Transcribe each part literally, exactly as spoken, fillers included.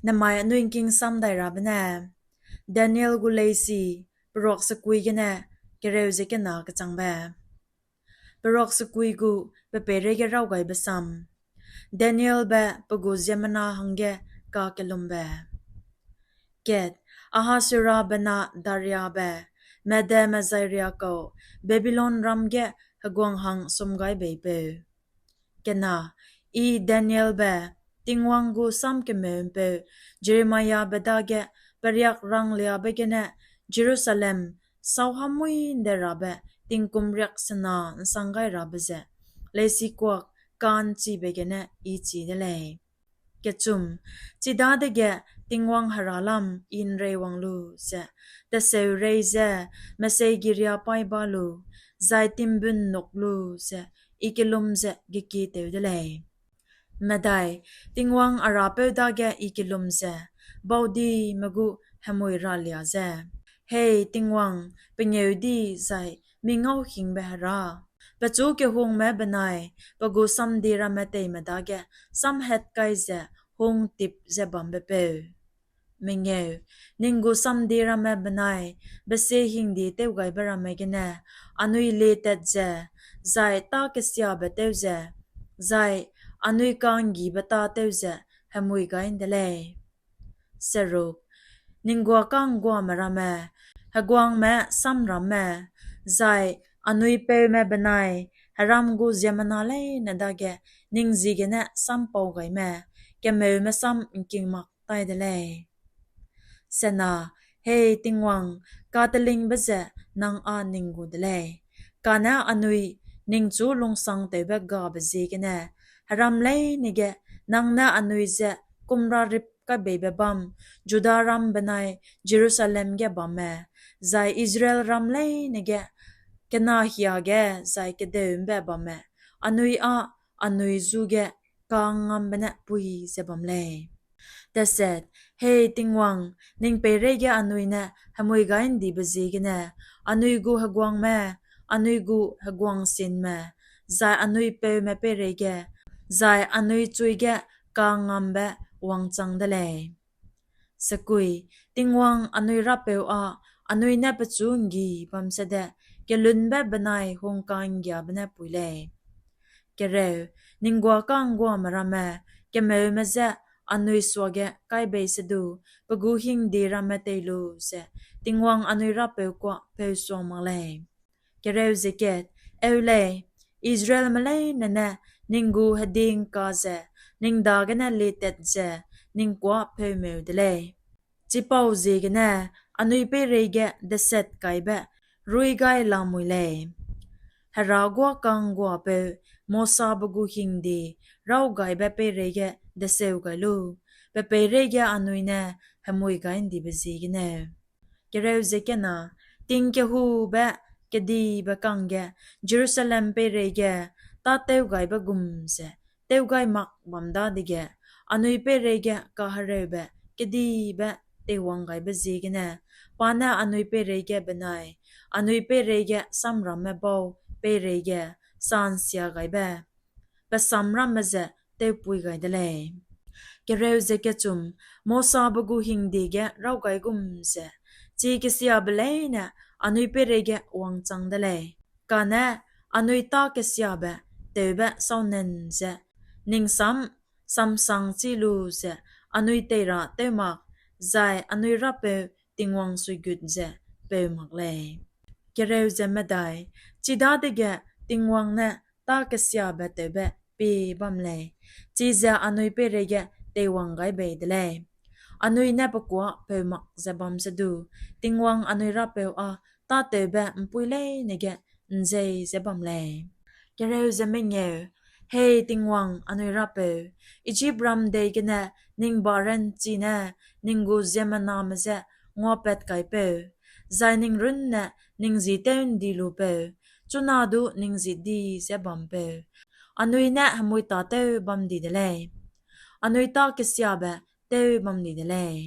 Nemai anui ’ngking sam dai rabe ne, Daniel gu leisi, peruak sekui gene kereu ze kena kechangbe. Peruak sekui gu pe peireige raw gaibe sam. Danielbe pe gu ziemmena hangge kakellumbe. Kat, Ahasuerabe na Dariabe, Medeme zai riâ kau, Babilonram ge heguang hang sum gai beipeu. Kena, I Danielbe, Tingwang gu sam kemeu'mpeu Jeremiabe dage periak rangliabe gene Jerusalem sâu hâmui ’nde rabe tingkum riaksena ’nsang gai rabe ze leisikuak ka'nchibe gene I chî de lei. Kechum, chidadege Tingwang Hera lam I ’nreiwang lu ze, teseurei ze mesei giriapaî ba lu, zai timbun nuk lu ze I kellum ze gekie tew de lei. Medai, Tingwang a Rapeu dage I kellum ze, baudime gu hemui ralia ze, Hei Tingwang, pengêudi zai mingauhingbe Hera, pechu kehungme benai pe gu samdi ramme teime dage samhat kai ze hungtip ze bambepeu. Mengeu, ning gu samdi ramme benai besie hingde tewgaibe ramme gene anui lietat ze, zai tâ kesiabe tew ze, zai anui ka'nggibe tâtew ze hemui gai ’nde lei. Seruk, ning guâ ka'ngguame ramme, heguangme samramme, zai anui peume benai heram gu ziemmena leine dage ning ziegene sampau gaime, kemeume sam ’ngking mak tai de lei. Sena, Hei Tingwang, katelingbe ze nang â ning gu de lei, kane anui ningchu lungsangtewbe gabe ziegene heram leine ge nang ne anui je kumrarip kaibeibe bâm, Judaram benai Jerusalem ge bamme, zai Israelram leine ge kena hiage zai kedeu ’mbe bamme, anui â anui ju ge ka'ngngâmbe ne pui ze bam lei. Deset, Hei Tingwang, ning peireige anui ne hemui gai ’ndibe ziegene anui gu heguangme, anui gu heguangsinme, zai anui peume peireige, zai anui chui ge ka'ngngâmbe wangchang de lei. Sekui, Tingwang anui Rapeu â anui ne pechu ’nggi bam sede, kelunbe benai hungka'nggiabe ne pui lei. Kereu, ning guâ ka'ngguame ramme, kemeume je anui suage kai bei sedu, pe gu hingde ramme tei lu ze Tingwang anui Rapeu kuâ peu sua mak lei. Kereu ze kat, Eu lei, Israelme leine ne ning gu hedingka ze ning dagene lietat ze ning kuâ peumeu de lei. Chipauziegene anui peireige deset kaibe ruî gai lamui lei. Hera guâ ka'ngguapeu Mosabe gu hingde rawgaibe peireige deseu gai lu, pe peireige anui ne hemui gai ’ndibe ziegeneu. Kereu ze kena, ting kehube kedibe kangge Jerusalem peireige tâtewgaibe gum ze tewgai mak bam dadege, anui peireige kahereube kedibe teiwanggaibe ziegene, pa ne anui peireige benai anui peireige samramme bau peireige sansia gaibe pe samramme ze tewpui gai de lei. Kereu ze kechum, Mosabe gu hingde ge rawgai gum ze, chi kesiabe leine anui peireige wangchang de lei, kane anui tâ kesiabe tewbe sâu nan ze, ning sam samsang chî lu ze anui tei ra tew mak, zai anui Rapeu Tingwang suigut ze peu mak lei. Kereu ze medai, chidadege Tingwang ne tâ kesiabe tewbe pie bam lei, chize anui peireige teiwang gai bei de lei. Anui ne pe kuâ peu mak ze bam sedu, Tingwang anui Rapeu â tâtewbe ’mpuî leine ge ’nzei ze bam lei. Kereu ze mengeu, Hei Tingwang anui Rapeu, Ijipram dei gene ning ba ranchi ne ning gu ziemmename je nguapat kaipeu, zai ning runne ning ji tew ’ndi lupeu, chuna du ning ji di ze bampeu, anui ne hemui tâtew bam di de lei, anui tâ kesiabe tew bam di de lei.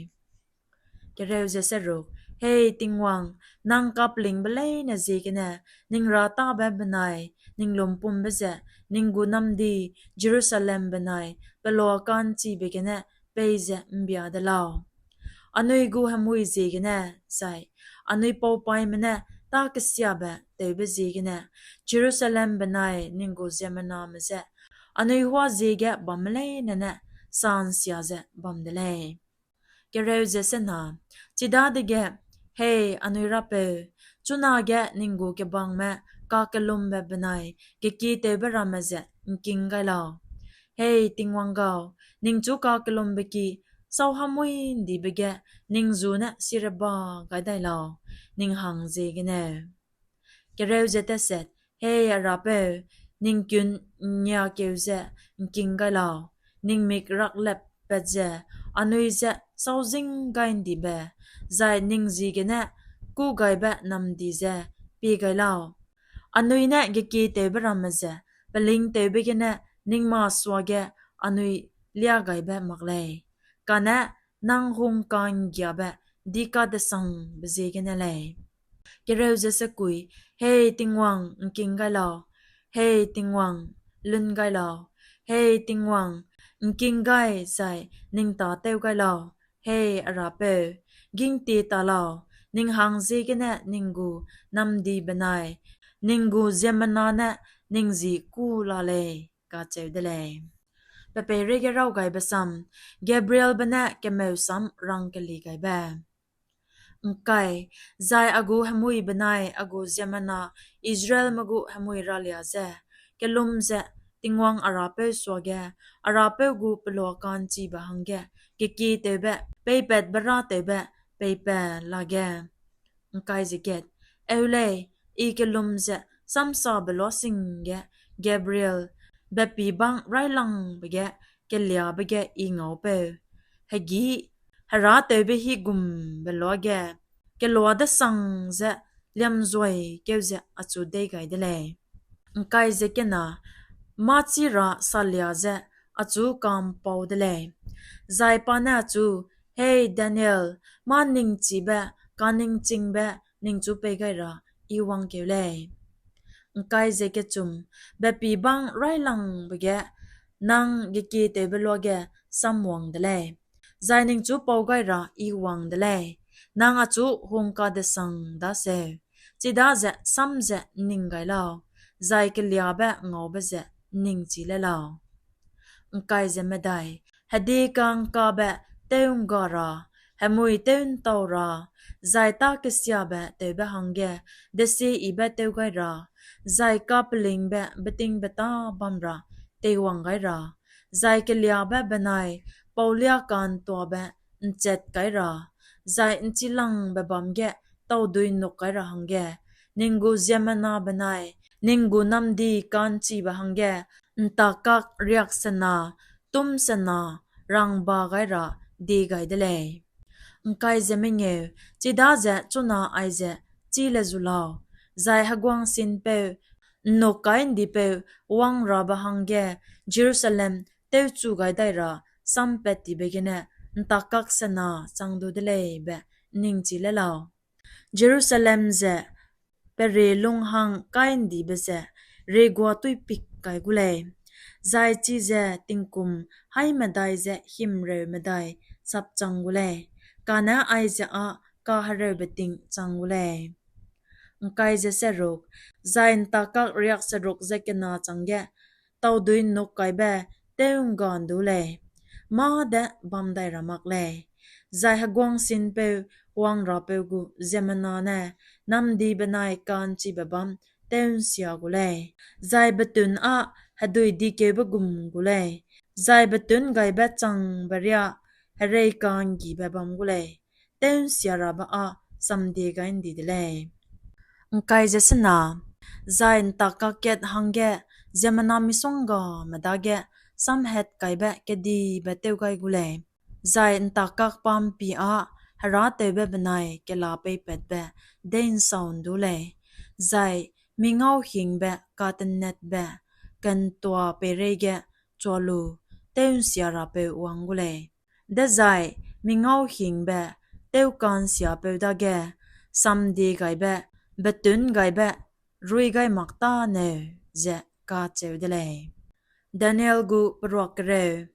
Kereu ze seruk, Hei Tingwang, nang kapelingbe leine ziegene ning râtabe benai ning lumpumbe ze ning gu namdi Jerusalem benai peloa ka'nchibe gene peize ’mbia de lau. Anui gu hemui ziegene, zai anui paupaîme ne tâ kesiabe tewbe ziegene, Jerusalem benai ning gu ziemmename je anui huâ ziege bamme leine ne sa'nsia ze bam de lei. Kereu ze sena, chidadege, Hei anui Rapeu, chunage ning gu kebangme kakellumbe benai gekietewbe ramme ze ’ngking gai lau. Hei Tingwang gau, ningchu kakellumbe ki sâu hâmmuî ’ndibe ge ning zu ne sireba gai dai lau, ning hang ziegeneu. Kereu ze teset, Hei a Rapeu, ning kun ’ngngiakeu ze ’ngking gai lau, ning mik rakleppat ze anui je sâuzîng gai ’ndibe, zai ning ziegene kûgaibe namdi ze pie gai lau. Anui ne gekietewbe ramme ze pelingtewbe gene ning masuage anui liagaibe mak lei, kane nang hungka'nggiabe dikadesangbe ziegene lei. Kereu ze sekui, Hei Tingwang, ’ngking gai lau, hei Tingwang, lun gai lau, hei Tingwang, ’ngking gai zai ning tâtew gai lau, hei a Rapeu, gîngtie ta lau, ning hang ziegene ning gu namdi benai ning gu ziemmena ne ning ji kû la lei, kacheu de lei. Pe peireige raw gaibe sam, Gabrielbe ne kemeu sam rangkeli gaibe. ’Ngkai, zai a gu hemui benai a gu ziemmena Israelme gu hemui ralia ze, kellum ze Tingwang a Rapeu suage, a Rapeu gu peloa ka'nchibe hangge, gekietewbe, peipatbe râtewbe, peipat lage. ’Ngkai ze kat, Eu lei, I kellum ze samsabe loa sing ge Gabriel, bepî bâng raîlangbe ge keliâbe ge I ngaupeu, hegî, herâtewbe higumbe loa ge, keloa desang ze liamzuai keu ze achu dei gai de lei. ’Ngkai ze kena, mâ chî ra salia ze achu ka'mpau de lei. Zai pa ne achu, Hei Daniel, mâ ningchibe, kaningchingbe ningchu pei gai ra I wangkeu lei. ’Ngkai ze kechum, bepî bâng raîlangbe ge nang gekietewbe loa ge samwang de lei, zai ningchu pau gai ra I wang de lei, nang achu hungkadesang daseu, chidaze sam ze ’nning gai lau, zai keliâbe ngaube ze ’nningchi le lau. ’Ngkai ze medai, hedi ka'ngkabe tew'ngga ra, hemui tew'ntau ra, zai tâ kesiabe tewbe hangge desieyibe tew gai ra, zai kapelingbe betingbeta bam ra teiwang gai ra, zai keliâbe benai paulia ka'ntuabe ’nchet kai ra, zai ’nchilangbe bâm ge taudui nuk kai ra hangge, ning gu ziemmena benai ning gu namdi ka'nchibe hangge ’ntakkak riaksena, tûmsena rangba gai ra die gai de lei. ’Ngkai ze mengeu, chidaze chuna aize chî le zu lau, zai heguangsinpeu, ’nnuk kai ’ndipeu wangrabe hangge Jerusalem tewchu gai dai ra sampat tibe gene ’ntakkak sena chang du de lei be ’nningchi le lau. Jerusalem ze perie lung hang kai ’ndibe ze riegua tuipik kai gu lei, zai chize tingkum haî medai ze himreu medai sapchang gu lei, kane aize â kahereube ting chang gu lei. ’Ngkai ze seruk, zai ’ntakkak riakseruk ze kena chângge taudui nuk kaibe tew'ngga ’ndu lei, mâ de bam dai ra mak lei, zai heguangsinpeu wangrapeu gu ziemmena ne namdi benai ka'nchibe bâm tew'nsia gu lei, zai betun â hedui dikeube gum gu lei, zai betun gaibe changbe riâ herei ka'nggibe bam gu lei, tew'nsia rabe â samdie gai ’ndi de lei. ’Ngkai ze sena, zai ’ntakkak kat hangge ziemmena misonggame dage samhat kaibe kedibe tew gai gu lei, zai ’ntakkak pa'mpi â herâtewbe benai kela peipatbe dei'nsau ’ndu lei, zai mi ngauhingbe katenetbe ka'ntua peireige chua lu tew'nsia rapeu wang gu lei, dezai mi ngauhingbe tewka'nsiapeu dage samdie gaibe, betun gaibe rui gai mak tâneu, ze kacheu de lei. Daniel gu peruak kereu.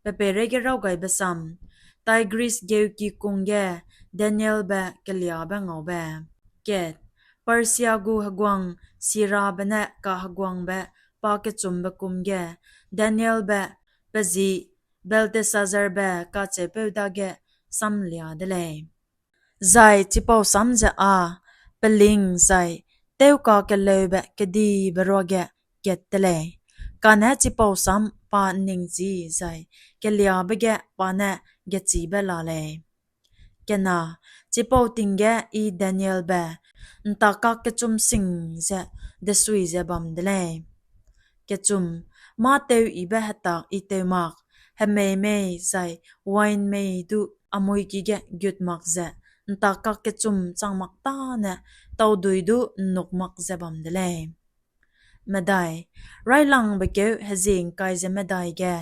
Pe peireige raw gaibe sam: Tigris geuki kung ge Danielbe keliâbe ngaube. Kat, Persia gu heguang Sirabe ne kaheguangbe pakechumbe kum ge Danielbe pe ji Belteshazzarbe kacheupeu dage samlia de lei. Zai chipau sam ze â peling zai tewkakeleube kedibe ruage kat te lei, kane chipau sam pa ’nningchî zai keliâbe ge pa ne gechîbe la lei. Kena, chipau ting ge I Danielbe ’ntakkak kechum sing ze desui ze bam de lei. Kechum, mâ-teuyibe hetak I teu mak, hemei mei zai wain mei du a mui ki ge gut mak ze ’ntakkak kechum chang mak tâne taudui du ’nnuk mak ze bam de lei. Medai, raîlangbe kêu hezie ’ngkai ze medai ge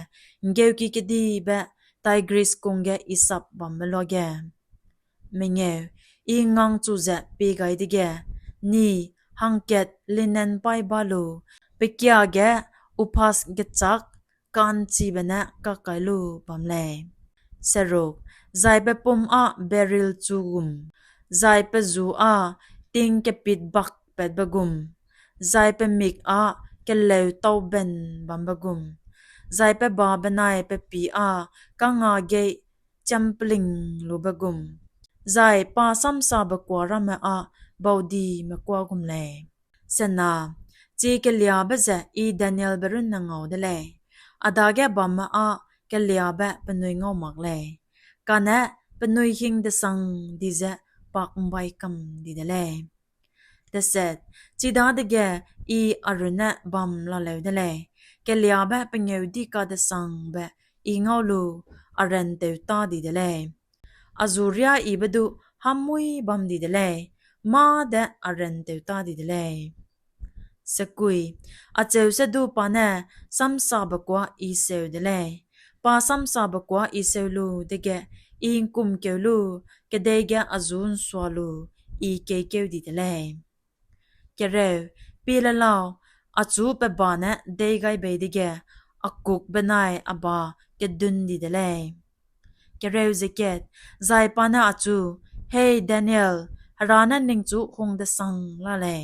’nggeuki kedibe Tigris kung ge I sap bambe luage. Mengeu, I ’ngngangchu ze pie gai dege, ni, hangkat linen paî ba lu, pe kia ge uphas gechâk ka'nchibe ne kakkai lu bam lei. Seruk, zai pe pum â beril chu gum, zai pe zu â ting kepitbakpatbe gum, zai pe mik â keleu tauben bambe gum, zai pe ba benai pe pî â kangngâgeî chiampelin lube gum, zai pa samsabe kua ramme â baudime kua gum lei. Sena, chi keliâbe ze I Danielbe runne ngau de lei; a dage bamme â keliâbe penui ngau mak lei, kane penui hing-desang di ze pak'mbai kam di de lei. Deset, chidadege I a runne bam laleu de lei; keliâbe pengêudi-kadesangbe I ngau lu a ran teu tâ di de lei; a zu riayibe du hâmmuî bam di de lei, mâ de a ran teu tâ di de lei. Sekui, acheu sedu pa ne samsabe kua I seu de lei; pa samsabe kua I seu lu dege I ’ngkumkeu lu kedei ge a zu ’nsua lu I keikeu di de lei. Kereu, pie le lau, achu pe ba ne deî gai bei dege, a kûk benai a ba kedun di de lei. Kereu ze kat, zai pa ne achu, Hei Daniel, Hera ne ningchu hung-desang la lei;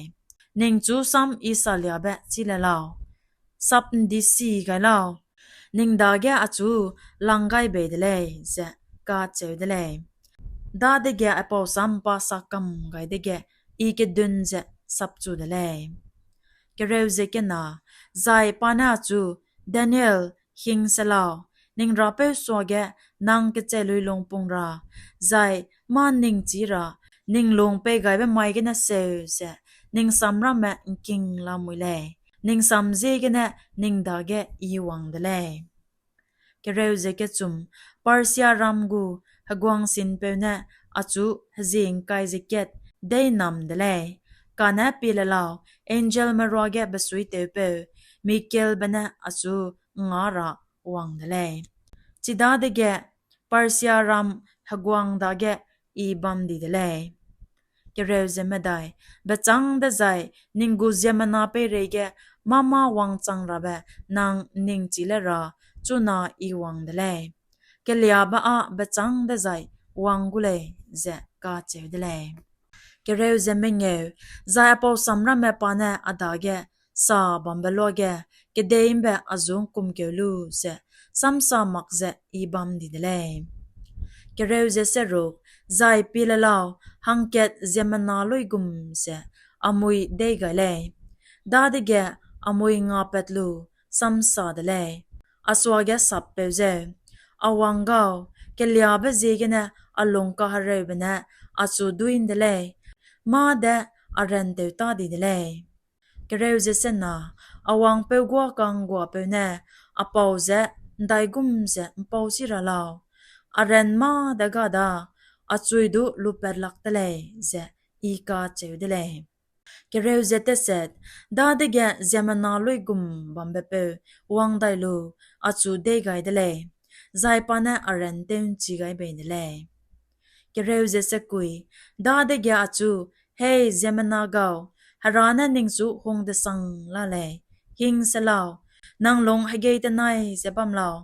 ningchu sam I saliabe chî le lau, sap'ndisi gai lau, ning dage achu lang gai bei de lei, ze kacheu de lei. Dadege aipau sam pa sakam gai dege I kedun ze sapchu de lei. Kereu ze kena, zai pa ne achu, Daniel, hing se lau, ning Rapeu suage nang kecheiluî lungpung ra, zai mâ-’nningchî ra ning lung peigaibe mai gene seu ze ning sam ramme ’ngking lamui lei; ning sam ziegene ning dage I wang de lei. Kereu ze kechum, Persiaram gu heguang sinpeu ne achu hezie ’ngkai ze kat deînam de lei; kane pie le lau, angelme ruage besuitewpeu Michaelbe ne achu ’ngngâ ra wang de lei. Chidadege Persiaram heguang dage I bam di de lei. Kereu ze medai, bechâng dezai ning gu ziemmena peireige mâ-mâ wangchang rabe nang ’nningchî le ra chuna I wang de lei; keliâbe â bechâng dezai wang gu lei, ze kacheu de lei. Kereu ze mengeu, zai aipau sam ramme pa ne a dage sa bambe luage kedei ’mbe a zu ’ngkumkeu lu ze samsa mak ze I bam di de lei. Kereu ze seruk, zai pie le lau, hangkat ziemmena luigum ze a mui deî gai lei; dadege a mui ngapat lu samsa de lei, a suage sappeu zeu, A wang gau, keliâbe ziegene a lung kahereube ne achu duî ’nde lei, mâ de a ran teu tâ di de lei. Kereu ze sena, a wangpeu guâ ka'ngguapeu ne a pau je ’ndaigum ze ’mpau si ra lau, a ran mâ de ga da, a chui du lupat lak te lei, ze I kacheu de lei. Kereu ze teset, dadege ziemmena luigum bambepeu wang dai lu achu deî gai de lei, zai pa ne a ran tew'nchi gai bei de lei. Kereu ze sekui, dadege achu, Hei ziemmena gau, Hera ne ningchu hung-desang la lei; hing se lau, nang lung hegei tenai ze bam lau,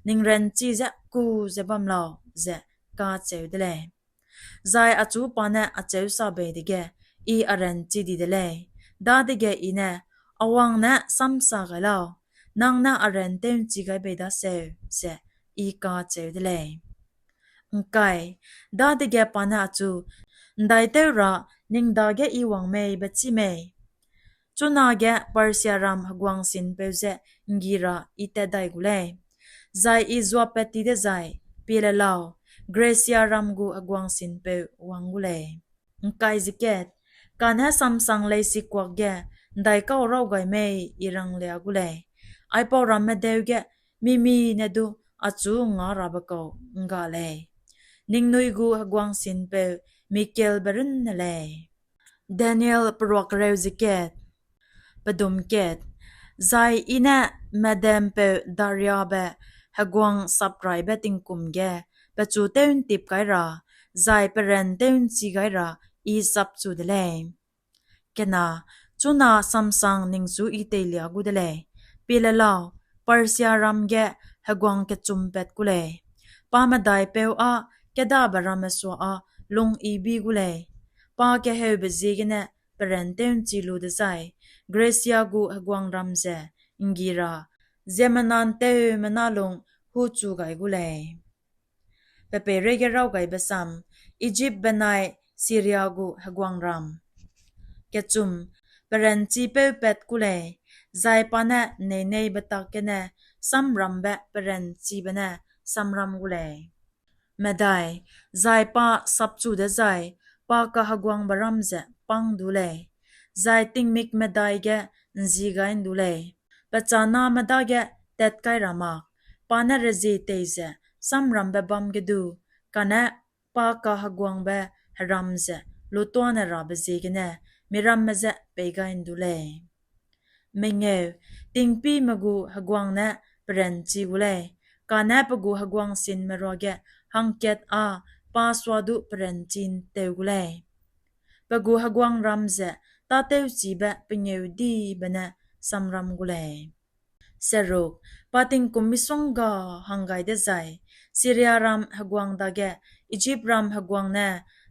ning ranchi ze ku ze bam lau, ze kacheu de lei. Zai achu pa ne acheu sa bei dege, I a ranchi di de lei. Dadege I ne, A wang ne samsa gai lau, nang ne a ran tew'nchi gai bei daseu, ze I kacheu de lei. ’Ngkai, dadege pa ne achu, ’Ndaitew ra ning dage I wang mei be chî mei? Chunage Persiaram heguang sinpeu ze ’nggi ra I tat dai gu lei, zai I zuapat ti dezai, pie le lau, Gresiaram gu heguang sinpeu wang gu lei. ’Ngkai ze kat, kane samsang leisikuak ge ’ndaikau raw gai mei I ranglia gu lei; aipau ramme deu ge mi-mine du achu ’ngngâ rabe kau ’ngga lei. Ningnui gu heguang sinpeu Michaelbe runne lei. Daniel peruak kereu ze kat. Pedum kat, zai I ne Medempeu Dariabe heguang sapraibe tingkum ge pechu tew'ntip kai ra zai pe ran tew'nchi gai ra I sapchu de lei. Kena, chuna samsang ningchu I teilia gu de lei; pie le lau, Persiaram ge heguang kechumpat gu lei. Pa medaipeu â kêdabe ramme sua â lung I bi gu lei; pa keheube ziegene pe ran tew'nchi lu dezai, Gresia gu heguangram ze ’nggi ra ziemmena ’nteumena lung huchu gai gu lei. Pe peireige raw gaibe sam. Ijip benai Siria gu heguangram. Kechum, pe ranchipeu pat ku lei, zai pa ne ’nneineibe tak gene samrambe pe ranchibe ne samram gu lei. Medai, zai pa sapchu dezai, pa kaheguangbe ram ze pâng du lei, zai tingmik medai ge ’nzi gai ’ndu lei; pe chaname dage tat kai ra mak, pa ne rezie tei ze samrambe bâm ge du, kane pa kaheguangbe heram ze lutuâne rabe ziegene miramme je pei gai ’ndu lei. Mengeu, tingpîme gu heguang ne pe ranchi gu lei, kane pe gu heguangsinme ruage hangkat â pa suadu pe ranchi ’ntew gu lei. Pe gu heguangram ze tâtewchibe pengêudibe ne samram gu lei. Seruk, pa tingkum misongga hang gai dezai, Siriaram heguang dage Ijipram heguang ne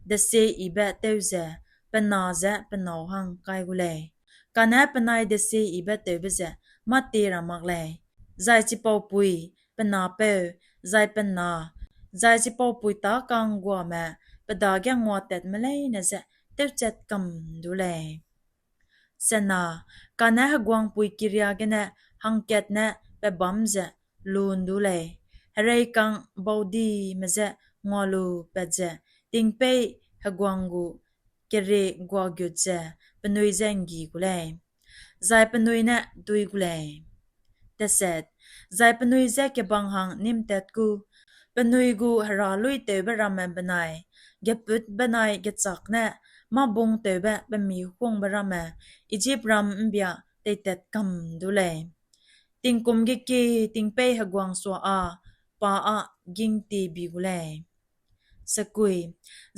desieyibe tew ze pe na je pe nâu hang kai gu lei; kane penai desieyibe tewbe ze mâ tie ra mak lei, zai chipaupui, pe napeu, zai pe na, zai chipaupui tâ ka'ngguame pe dage nguatatme leine je tewchat kam ’ndu lei. Sena, kane heguangpui kiria gene hangkat ne pe bâm ze lu ’ndu lei, hereikang baudime je ngua lu pat ze tingpeî heguang gu kerie guagut ze penui je ’nggi gu lei, zai penui ne dui gu lei. Teset, zai penui je kebang hang nîmtat gu, penui gu hera luîtewbe ramme benai gepût benai gechâk ne mâbungtewbe pemihungbe ramme Ijipram ’mbia teitat kam ’ndu lei; tingkum gekie tingpeî heguang sua â pa â gîngtie bi gu lei. Sekui,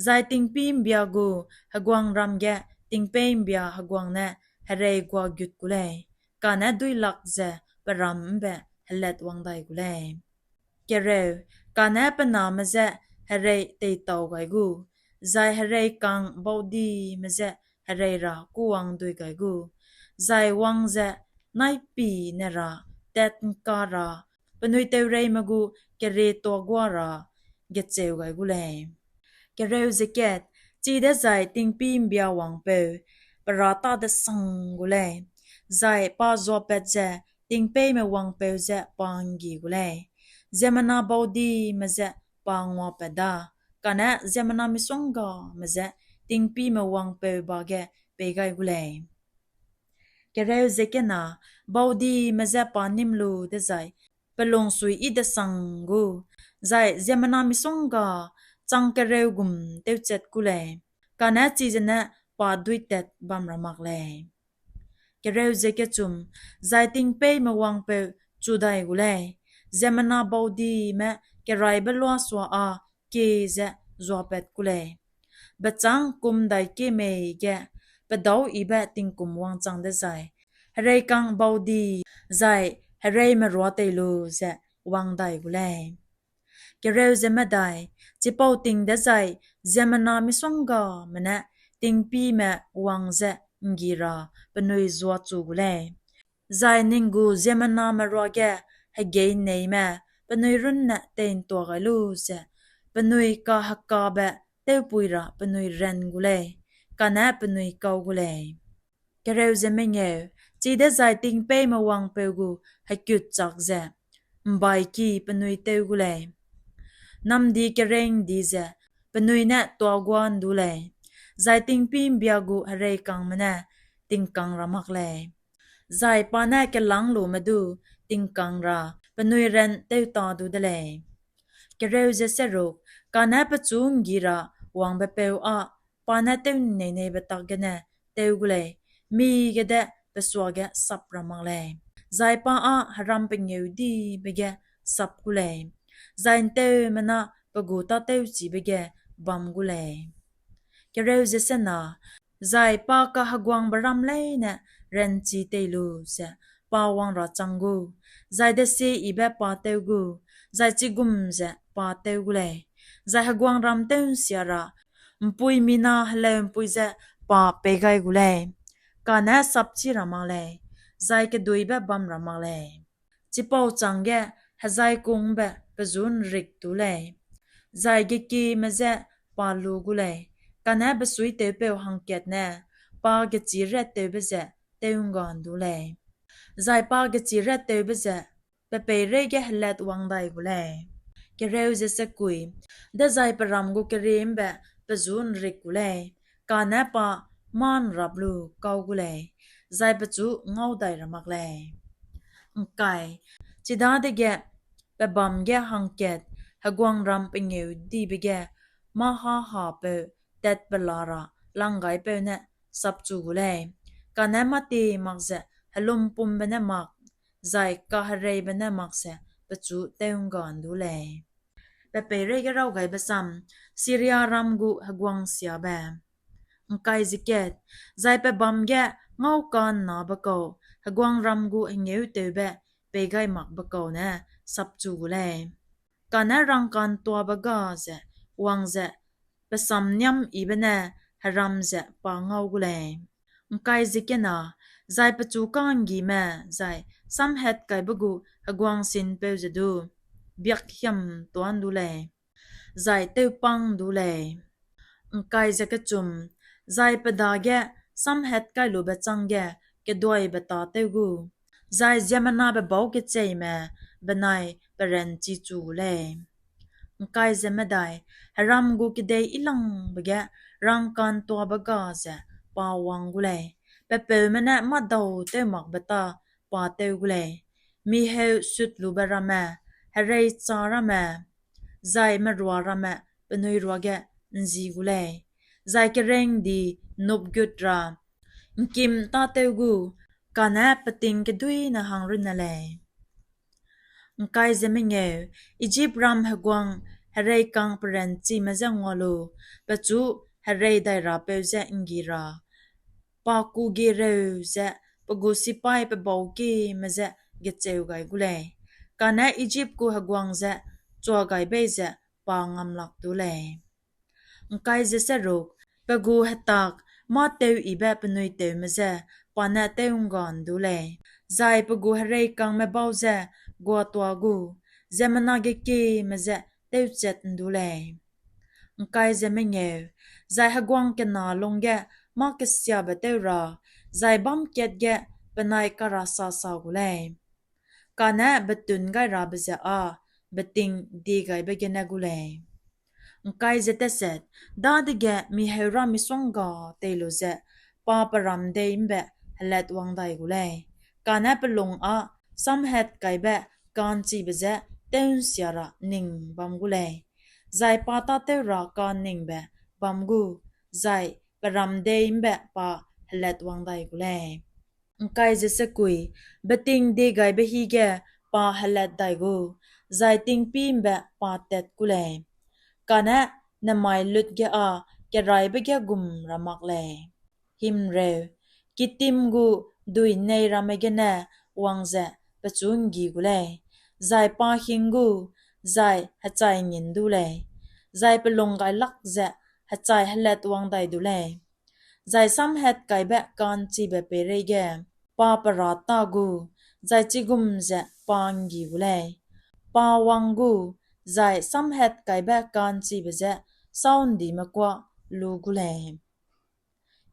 zai tingpî ’mbia gu heguangram ge tingpeî ’mbia heguang ne herei guagut gu lei, kane duilak ze pe ram ’mbe helatwang dai gu lei. Kereu, kane pe name je herei teitau gai gu, zai hereikang baudime je herei ra kûwangdui gai gu, zai wang ze naipine ra tat'ngka ra penui teureime gu kerie tuâguâ ra gecheu gai gu lei. Kereu ze kat, chidezai tingpî ’mbia wangpeu pe râ tâ-desang gu lei, zai pa zuapat ze tingpeîme wangpeu je pa ’nggi gu lei; ziemmena baudime je pa nguapat da, kane ziemmena misonggame je tingpîme wangpeu ba ge pei gai gu lei. Kereu ze kena, baudime je pa nîm lu dezai, pe lungsui yi-desang gu, zai ziemmena misongga chang kereu gum tewchat ku lei, kane chize ne pa duitat bam ra mak lei. Kereu ze kechum, zai tingpeîme wangpeu chu dai gu lei, ziemmena baudime keraîbe luasua â kie ze zuapat ku lei, bechâng kum ’ndaikiemeî ge pe dâuyibe tingkum wangchang dezai, hereikang baudi zai hereime ruâ tei lu ze wang dai gu lei. Kereu ze medai, chipau ting dezai ziemmena misonggame ne tingpîme wang ze ’nggi ra penui zuachu gu lei; zai ning gu ziemmename ruage hegeineime penui runne tei'ntua gai lu ze penui kahekabe tewpui ra penui ran gu lei, kane penui kau gu lei. Kereu ze mengeu, chidezai tingpeîme wangpeu gu hekutchak ze ’mbaiki penui tew gu lei; namdi kereng di ze penui ne tuagua ’ndu lei, zai tingpî ’mbia gu hereikangme ne tingkang ra mak lei, zai pa ne kelâng lume du tingkang ra penui ran tewta du de lei. Kereu ze seruk, kane pechu ’nggi ra wangbepeu â pa ne tew'nneineibe tak gene tew gu lei, mige de pe suage sap ra mak lei, zai pa â heram pengêudibe ge sap gu lei, zai ’nteumena pe gu tâtewchibe ge bam gu lei. Kereu ze sena, zai pa kaheguangbe ram leine ranchi tei lu ze pa wang ra chang gu, zai desieyibe pa tew gu, zai chigum ze pa tew gu lei, zai heguangram tew'nsia ra ’mpuimi na heleu'mpui ze pa pei gai gu lei, kane sapchî ra mak lei, zai keduîbe bam ra mak lei. Chipau chângge hezaikungbe pe ju ’nrik tu lei, zai gekieme je pa lu gu lei, kane besuitewpeu hangkat ne pa gechîrhattewbe ze tew'ngga ’ndu lei, zai pa gechîrhattewbe ze pe peireige helatwang dai gu lei. Kereu ze sekui, dezai pe ram gu kerie ’mbe pe ju ’nrik gu lei, kane pa mâ ’nrap lu kau gu lei, zai pechu ngau dai ra mak lei. ’Ngkai, chidadege pe bâm ge hangkat heguangram pengêudibe ge mâ-hâhapeu tatpela ra langgaipeu ne sapchu gu lei, kane mâtie mak ze helumpumbe ne mak, zai kahereibe ne mak ze pechu tew'ngga ’ndu lei. Pe peireige rawgaibe sam, Siriaram gu heguangsiabe. ’Ngkai ze kat, zai pe bâm ge ngauka ’nnabe kau, heguangram gu hengêutewbe pei gai makbe kau ne sapchu gu lei, kane rangka'ntuabe ga ze wang ze pe samniamyibe ne heram ze pa ngau gu lei. ’Ngkai ze kena, zai pechu ka'nggime zai samhatkaibe gu heguangsinpeu ze du biakhiamtuâ ’ndu lei, zai tewpâng ’ndu lei. ’Ngkai ze kechum, zai pe dage samhatkailube chângge keduaibe tâtew gu, zai ziemmenabe bau kecheîme benai pe ranchi chu gu lei. ’Ngkai ze medai, heram gu kedei yilangbe ge rangka'ntuabe ga ze pa wang gu lei, pe peume ne mâdau tew makbe tâ pa tew gu lei, mi heu sutlube ramme, hereicha ramme, zai merua ramme penui ruage ’nzi gu lei, zai kerengdi nupgut ra ’ngkim tâtew gu, kane peting keduîne hang runne lei. ’Ngkai ze mengeu, Ijipram heguang hereikang pe ranchime je ngua lu, pechu herei dai rapeu je ’nggi ra, pa kugereu ze pe gu sipaî pebaukieme je gecheu gai gu lei, kane Ijip gu heguang je chuagai bei ze pa ngam lak du lei. ’Ngkai ze seruk, pe gu hetak mâ teuyibe penui tewme je pa ne tew'ngga ’ndu lei, zai pe gu hereikangme bau je guatua gu, ziemmena gekieme je tewchat ’ndu lei. ’Ngkai ze mengeu, zai heguang kena lungge mâ kesiabe tew ra, zai bâm kat ge penai karasa sa gu lei, kane betun gai rabe ze â beting diegaibe gene gu lei. ’Ngkai ze teset, dadege mi heurâ misongga tei lu ze pa pe ram dei ’mbe helatwang dai gu lei, kane pe lung â samhatkaibe ka'nchibe je tew'nsia ra ning bam gu lei, zai pa tâtew ra ka'nningbe bam gu, zai pe ram dei ’mbe pa helatwang dai gu lei. ’Ngkai ze sekui, beting diegaibe hî ge pa helat dai gu, zai tingpî ’mbe pa tat gu lei, kane nemai lut ge â keraîbe ge gum ra mak lei. Himreu, Kittim gu duinei ramme gene wang ze pechu ’nggi gu lei, zai pa hing gu, zai hechai ngin du lei, zai pe lung gai lak ze hechai helatwang dai du lei, zai samhatkaibe ka'nchibe peireige pa pe râta gu, zai chigum ze pa ’nggi gu lei; pa wang gu, zai samhatkaibe ka'nchibe je sâu ’ndime kuâ lu gu lei.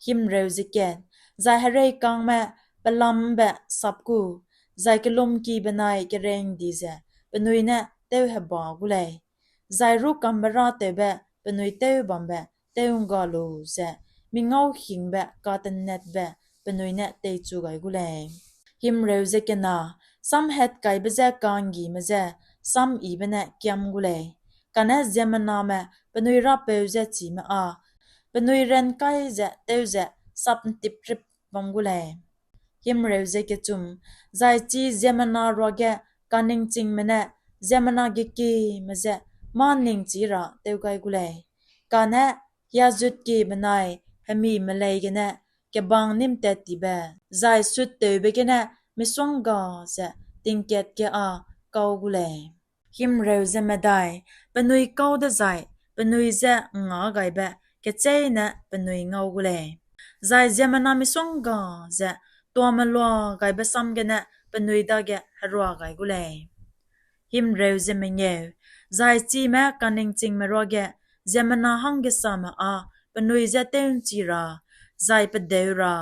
Himreu ze kat, zai hereikangme pelam ’mbe sap gu, zai kellumki benai kerengdi ze penui ne tewheba gu lei, zai rûkambe râtewbe penui tew bambe tew'ngga lu ze mi ngauhingbe katenetbe penui ne teichu gai gu lei. Himreu ze kena, samhatkaibe je ka'nggime je samyibe ne kiam gu lei, kane ziemmename penui Rapeu je chime â penui rankai ze tew ze sap'ntiprip bam gu lei. Himreu ze kechum, zai chi ziemmena ruage kaningchingme ne ziemmena gekieme je mâ ningchî ra tew gai gu lei, kane hiazutkie benai hemime lei gene kebang nîmtattibe, zai suttewbe gene misongga ze tingkat ge â kau gu lei. Himreu ze medai, penui kau dezai penui je ’nngâgaibe kecheîne penui ngau gu lei, zai ziemmena misongga ze tuamelua gaibe sam gene penui dage herua gai gu lei. Himreu ze mengeu, zai chime kaningchingme ruage ziemmena hanggesame â penui je tew'nchi ra, zai pedeu ra,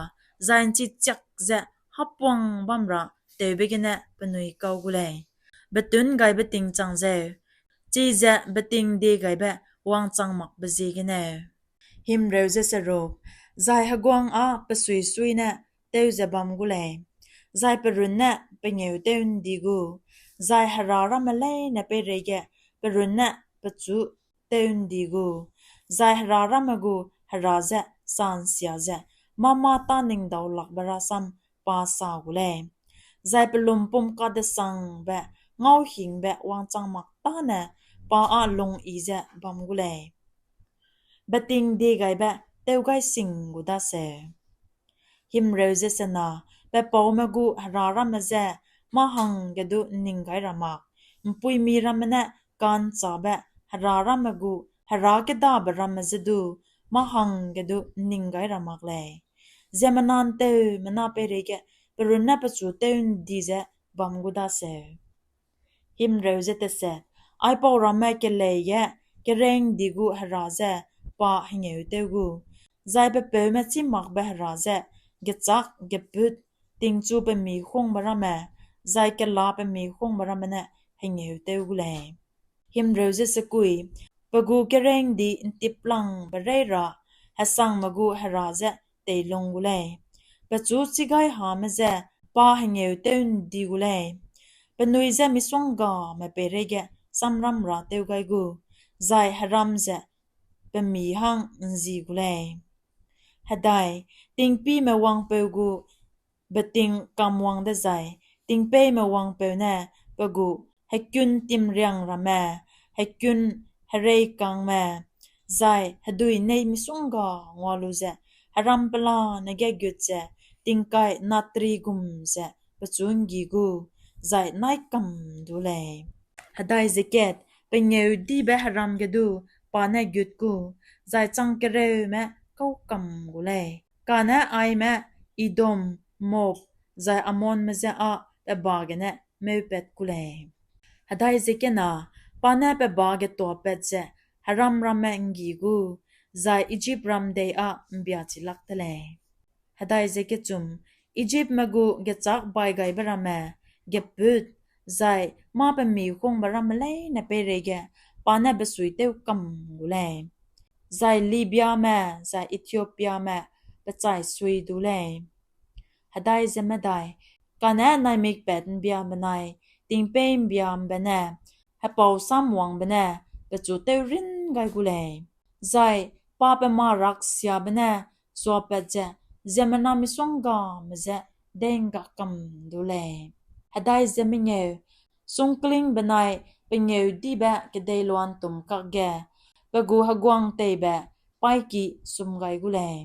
zai ’nchichiak ze hapwang bam ra tewbe gene penui kau gu lei, betunggaibe ting chang zeu, chize betingdiegaibe wangchang makbe ziegeneu. Himreu ze seruk, zai heguang â pe suisui ne tew ze bam gu lei, zai pe runne pe ngeu tew ’ndi gu, zai hera ramme leine peireige pe runne pechu tew ’ndi gu, zai hera ramme gu Hera je sa'nsia ze mâ-mâ tâningdaulakbe rasam pa sa gu lei, zai pe lumpum kadesangbe ngauhingbe wangchang mak tâne pa â lung yi ze bam gu lei, betingdiegaibe tew gai sing gu daseu. Himreu ze sena, pe paume gu hera ramme je mâ hangge du ’nning gai ra mak, ’mpuimi ramme ne ka'nchâbe hera ramme gu hera kêdabe ramme je du mâ hangge du ’nning gai ra mak lei, ziemmena ’nteumena peireige pe runne pechu tew ’ndi ze bam gu daseu. Himreu ze teset, aipau ramme kelei ge kerengdi gu Hera je pa hengêutew gu, zai pe peume chîmakbe Hera je gechâk, gepût, tingchu pemihungbe ramme, zai kela pemihungbe ramme ne hengêutew gu lei. Himreu ze sekui, pe gu kerengdi ’ntiplangbe reî ra hesangme gu Hera je teilung gu lei, pechu chîgaihame je pa hengêutew ’ndi gu lei, penui je misonggame peireige samram ra tew gai gu, zai heram ze pe mî hang ’nzi gu lei. Hedai, tingpîme wangpeu gu beting kamwang dezai, tingpeîme wangpeu ne pe gu hekun timriang ramme, hekun hereikangme, zai hedui nei misongga ngua lu ze heram pelane ge gut ze tingkai natri gum ze pechu ’nggi gu, zai nai kam du lei. Hedai ze kat, pengêudibe heram ge du pa ne gut gu, zai chang kereume kau kam gu lei, kane aime Edom, Moab, zai Ammonme je â pe ba gene meupat gu lei. Hedai ze kena, pa ne pe ba getuapat ze heram ramme ’nggi gu, zai Ijipram dei â ’mbia chi lak te lei. Hedai ze kechum, Ijipme gu gechâk baigaibe ramme, gepût, zai mâ pemihungbe ramme leine peireige pa ne besuitew kam gu lei, zai Libiame zai Etiopiame pe chai sui du lei. Hedai ze medai, kane naimikpat ’mbia benai tingpeî ’mbiame ne, hepau samwangbe ne pechu tewrin gai gu lei, zai pa pe mâ raksiabe ne suapat ze ziemmena misonggame je dei'ngga kam du lei. Hedai ze mengeu, sungkling benai pengêudibe kedeiloa'ntûm kakge pe gu heguang teibe paîki sum gai gu lei,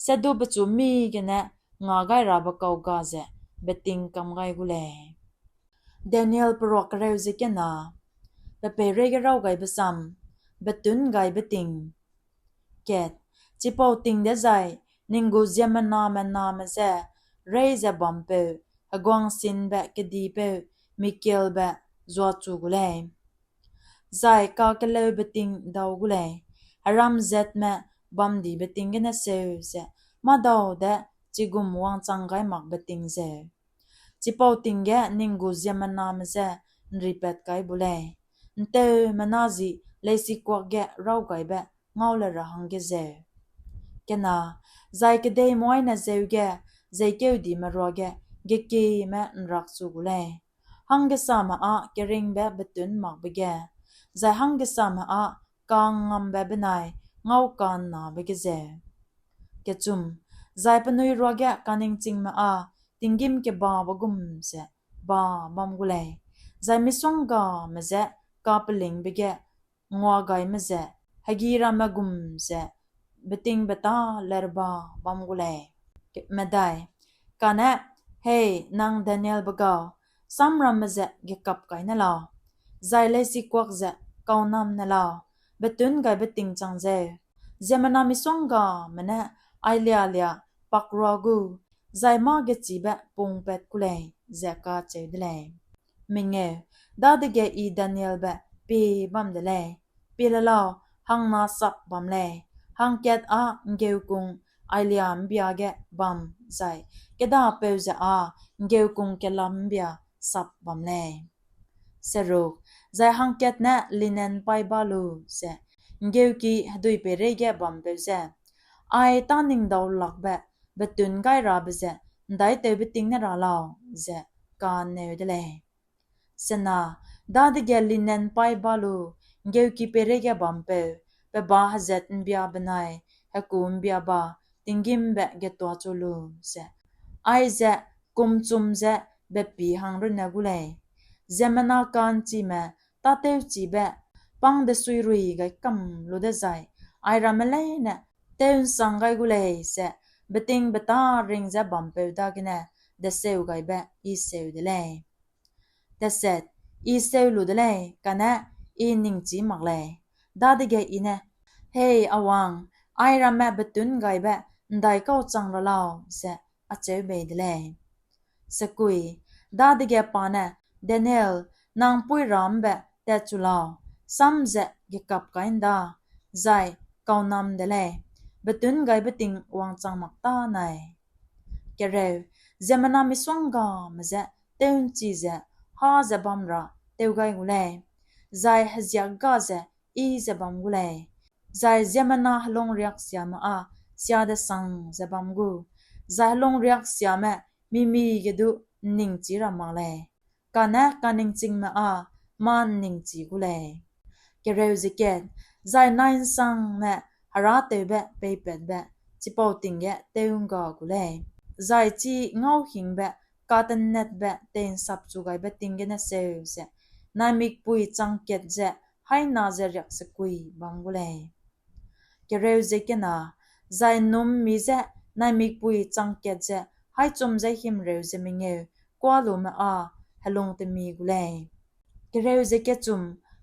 sedu pechu mî gene ngagairabe kau ga ze beting kam gai gu lei. Daniel peruak kereu ze kena. Pe peireige raw gaibe sam, betun gaibe ting. Kat, chipau ting dezai, ning gu ziemmename name je, rei ze bampeu, heguang sinbe kedipeu, Michaelbe zuachu gu lei. Zai kakeleube ting dau gu lei, heram zatme bamdibe ting gene seu ze, mâdau de chigum wangchang gai makbe ting zeu. Chipau ting ge ning gu ziemmename je ’nripat kai bu lei, ’nteumena zi leisikuak ge raw gaibe ngau le ra hangge zeu. Kena, zai kedei moine zeu ge, zeikeudime ruage, gekieme ’nrakchu gu lei. Hanggesame â keringbe betun makbe ge, zai hanggesame â kangngambe benai ngau kannabe ge zeu. Kechum, zai penui ruage kaningchingme â tinggîm kebabe gum ze ba bam gu lei, zai misonggame je kapelingbe ge nguagaime ze, hegi ramme gum ze betingbeta lerba bam gu lei. Medai, kane, hei, nang Danielbe gau, samramme ze gekap kai ne lau, zai leisikuak ze kaunam ne lau, betun gaibe ting chang zeu, ziemmena misonggame ne ailia-lia pakrua gu, zai mâ gechibe pungpat ku lei, ze kacheu de lei. Mengeu, dadege I Danielbe pie bam de lei, pie le lau, hangna sap bam lei, hangkat â ’nggeukung ailia ’mbia ge bam zai kêdapeu ze â ’nggeukung kelam ’mbia sap bam lei. Seruk, zai hangkat ne linen paî ba lu ze, ’nggeuki hedui peireige bampeu je, ai tâningdaulakbe betun gai rabe ze ’ndaitewbe ting ne ra lau, ze kaneu de lei. Sena, dadege linen paî ba lu, ’nggeuki peireige bampeu, pe ba hezat ’mbia benai heku ’mbia ba tinggîmbe getuachu lu ze, aize kumchum ze bepî hang runne gu lei. Ziemmena ka'nchime tâtewchibe pang desuirui gai kam lu dezai, airamme leine tew'nsang gai gu lei ze betingbeta ring ze bampeu dagene deseugaibe I seu de lei. Deset, I seu lu de lei, kane I ningchî mak lei. Dadege I ne, hei a wang, airamme betun gaibe ’ndaikau chang ra lau, ze acheu bei de lei. Sekui, dadege pa ne, Daniel, nang ’mpuî ra ’mbe tatchu lau, sam ze gekap kai ’nda, zai kaunam de lei, betun gaibe ting wangchang mak tânai. Kereu, ziemmena misonggame je tew'nchi ze hâ ze bam ra tew gai gu lei, zai heziak ga ze yi ze bam gu lei, zai ziemmena helungriaksiame â sia desang ze bam gu, zai helungriaksiame mimi ge du ’nningchî ra mak lei, kane kaningchingme â mâ ’nningchî gu lei. Kereu ze kat, zai nai'nsangne herâtewbe peipatbe chipau ting ge tew'ngga gu lei, zai chi ngauhingbe katennatbe tei'nsapchu gaibe ting gene seu ze, naimikpui chang kat ze haî na ze riaksekui bam gu lei. Kereu ze kena, zai ’nnum'mmi je naimikpui chang kat ze haî chum ze himreu ze mengeu kuâ lume â helung temi gu lei. Kereu ze kechum,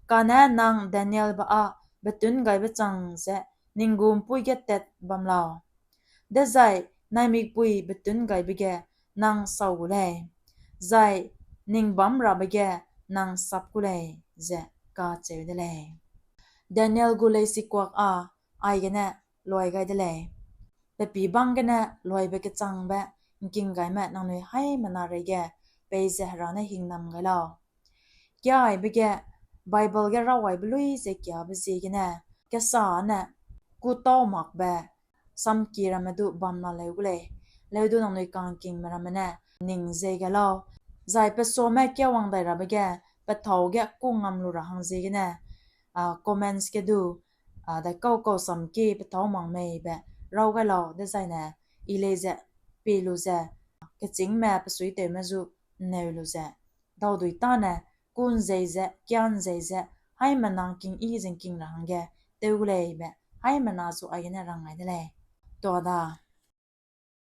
kane nang Danielbe â betun gaibe chang ze ning gu ’mpuî ge tat bam lau, dezai naimikpui betun gaibe ge nang sau gu lei, zai ning bamrabe ge nang sap gu lei, ze kacheu de lei. Daniel gu leisikuak â aigene luai gai de lei. Pe pî bang gene luaibe kechangbe ’ngking gaime nangnui haîmena reige peize Hera ne hingnam gai lau. Kiaibe ge Bible ge rawgaibe luî ze kiabe ziegene, kesane kûtau makbe samkie ramme du bam la leu gu lei. Leu du nangnui kangkingme ramme ne ning zei gai lau. Zai pe suame kiawang dai rabe ge, pe thâu ge kû ngam lu ra hang ziegene, comments ge du, daikau kau samkie pe thâu mak mei be raw gai lau dezaine, i lei ze pie lu ze, kechîngme pe suitewme zu ’nneu lu ze, daudui tâne, kû ’nzei ze, kia ’nzei ze, haîmena ’ngking yi ze ’ngking ra hangge tew gu lei be, haîmena zu aigene rang gai de lei. Tuada,